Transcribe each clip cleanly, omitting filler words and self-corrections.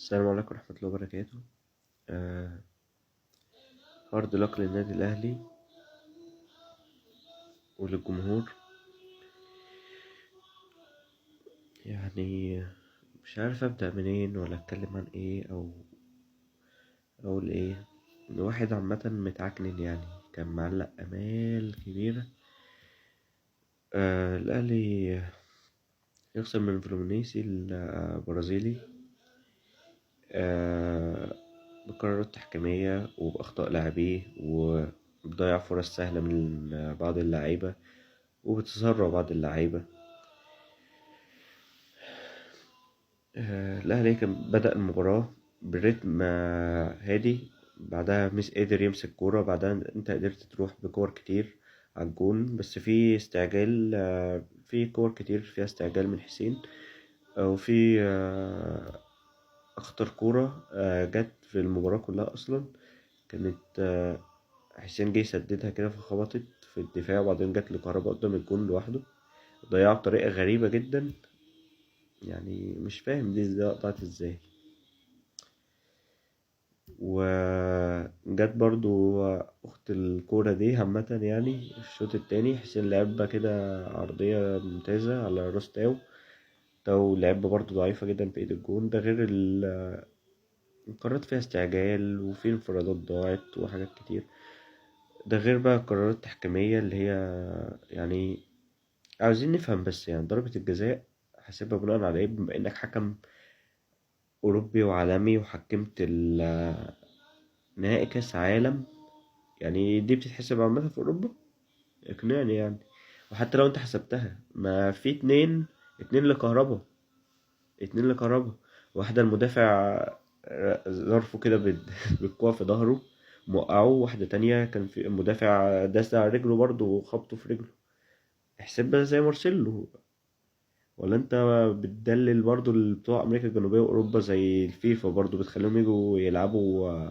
السلام عليكم ورحمة الله وبركاته. hard luck للنادي الأهلي وللجمهور. يعني مش عارف أبدأ منين ولا أتكلم عن إيه أو أقول إيه. الواحد عامة متعكنن، يعني كان معلق آمال كبيرة. الأهلي يخسر من فلومينيسي البرازيلي بقرارات تحكيمية وبأخطاء لاعبيه، وبضيع فرص سهلة من بعض اللعيبة وبتسرع بعض اللعيبة. الأهلي كان بدأ المباراة برتم هادي، بعدها مش قادر يمسك كورة، بعدها انت قدرت تروح بكور كتير على الجون، بس في استعجال، في كور كتير فيها استعجال من حسين، وفي أخطر كورة جت في المباراة كلها أصلا كانت حسين جه يسددها كده فخبطت في الدفاع، وبعدين جت لكهربا قدام الجون لوحده، ضيعها بطريقة غريبة جدا، يعني مش فاهم دي ازاي قطعت ازاي. وجت برضو اخت الكورة دي عامة، يعني الشوط التاني حسين لعبة كده عرضية ممتازة على راس تاو، تاو لعبة برضو ضعيفة جدا في ايد الجون. ده غير القرارات فيها استعجال وفي انفرادات ضاعت وحاجات كتير، ده غير بقى القرارات التحكيمية اللي هي يعني عاوزين نفهم بس، يعني ضربة الجزاء حاسبها بناء على ايه بما انك حكم اوروبي وعالمي وحكمت نهائي كاس عالم، يعني دي بتتحسب عامة في اوروبا؟ اقنعني يعني. وحتى لو انت حسبتها، ما في اتنين لكهربا، اتنين لكهربا، واحدة المدافع ظرفه كده بالكوع في ظهره موقعه، واحدة تانية كان في المدافع داس على رجله برضه وخبطه في رجله. احسبها زي مارسيلو، ولا انت بتدلل برضو بتوع امريكا الجنوبية واوروبا زي الفيفا برضو بتخليهم يجوا يلعبوا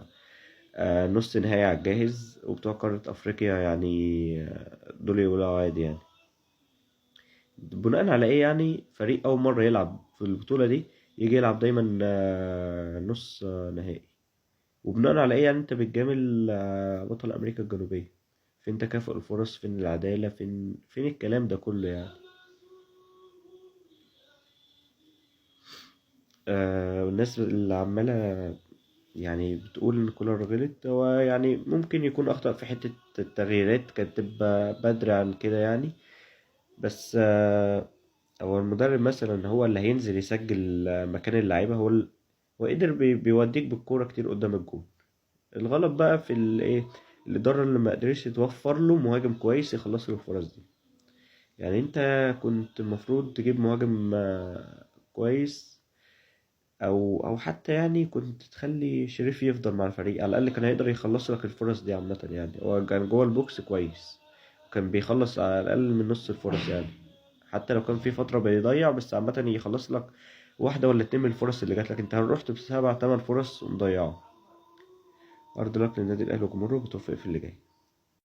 نص نهائي على الجاهز، وبتوع قارة افريقيا يعني دول يقولوا عادي. يعني بناء على ايه يعني فريق اول مرة يلعب في البطولة دي يجي يلعب دايما نص نهائي؟ وبناء على ايه يعني انت بتجامل بطل امريكا الجنوبية؟ فين تكافؤ الفرص؟ فين العدالة؟ فين الكلام ده كله يعني؟ والناس اللي عمالة يعني بتقول إن كولر غلط، هو يعني ممكن يكون أخطأ في حتة التغييرات، كانت تبقى بدري عن كده يعني. بس هو المدرب مثلا هو اللي هينزل يسجل مكان اللعيبة، هو قدر بيوديك بالكورة كتير قدام الجون. الغلط بقى في الإدارة اللي ما قدرش توفر له مهاجم كويس يخلص له الفرص دي. يعني انت كنت المفروض تجيب مهاجم كويس، او حتى يعني كنت تخلي شريف يفضل مع الفريق، على الاقل كان هيقدر يخلص لك الفرص دي عامة. يعني هو كان جوه البوكس كويس، كان بيخلص على الاقل من نص الفرص، يعني حتى لو كان في فترة بيضيع، بس عامة يخلص لك واحدة ولا اتنين من الفرص اللي جات لك. انت رحت بسبع تمن فرص ومضيعه. hard luck للنادي الاهلي وجمهوره، بالتوفيق في اللي جاي.